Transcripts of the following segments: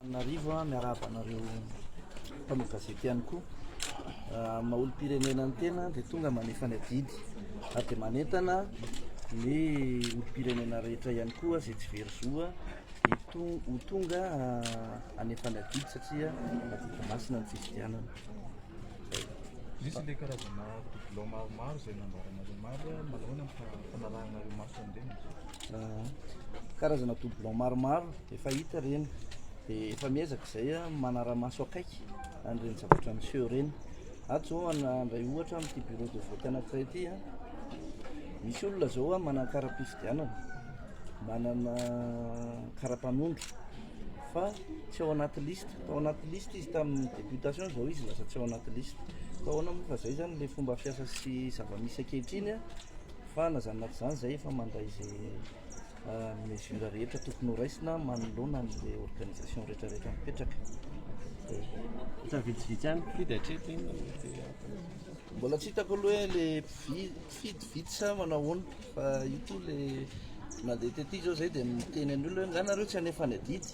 Antananarivo, miarahaba anareo mpanao gazety ihany koa. Amin'ny maha olom-pirenena ny tena dia tonga manefa ny adidy ary dia manentana ny olom-pirenena rehetra ihany koa izay tsy very zo ho tonga hanefa ny adidy satria adidy masina ny fifidianana. Misy ilay karazana doublon maromaro izay nambaranareo omaly, manahoana ny fanarahanareo maso an'ireny? Karazana doublon maromaro efa hita ireny dia efa miezaka izay manara-maso akaiky an'ireny zavatra miseho ireny. Ato izao handray ohatra amin'ity bureau de vote anankiray ity, misy olona izao manana kara-pifidianana, manana kara-panondro fa tsy ao anaty liste. Tao anaty liste izy tamin'ny députation, izao izy lasa tsy ao anaty liste. Fa ahoana moa fa izay izany ilay fomba fiasa sy zava-misy ankehitriny fa na izany na tsy izany izay efa mandray izay mesure rehetra tokony ho raisina manoloana an'ilay organisation rehetra rehetra mipetraka. Efa vitsivitsy ihany mpifidy hatreto, inona no mety antony? Mbola tsy hitako aloha hoe le mpifidy vitsy sa manao ahoana fa io koa le nandeha tety zao zay dia miteny an'ny olona hoe nga nareo tsy hanefa ny adidy,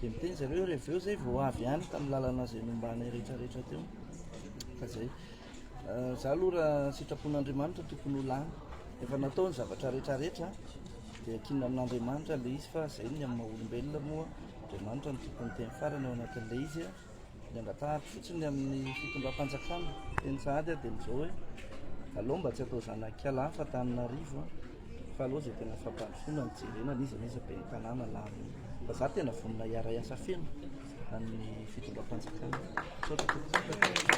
dia miteny zareo hoe reveo zay vao avy any tamin'ny lalana izay nombanay rehetra rehetra teo fa zay. Za aloha raha sitrapon'Andriamanitra tokony ho lany, efa natao ny zavatra rehetra rehetra dia ankinina amin'Andriamanitra le izy fa zay ny amin'ny maha olombelona moa Andriamanitra no tompony teny farany ao anatin'ilay izy. Ny angatahako fotsiny amin'ny fitondram-panjakana teny sahady aho dia ny izao hoe aleo mba tsy atao zanak'ala fa Antananarivo fa aleo izay tena fampandrosoana no jerena n'iza n'iza ben'ny tanàna lany fa za tena vonona hiara-hiasa feno amin'ny fitondram-panjakana. Misaotra tompoko.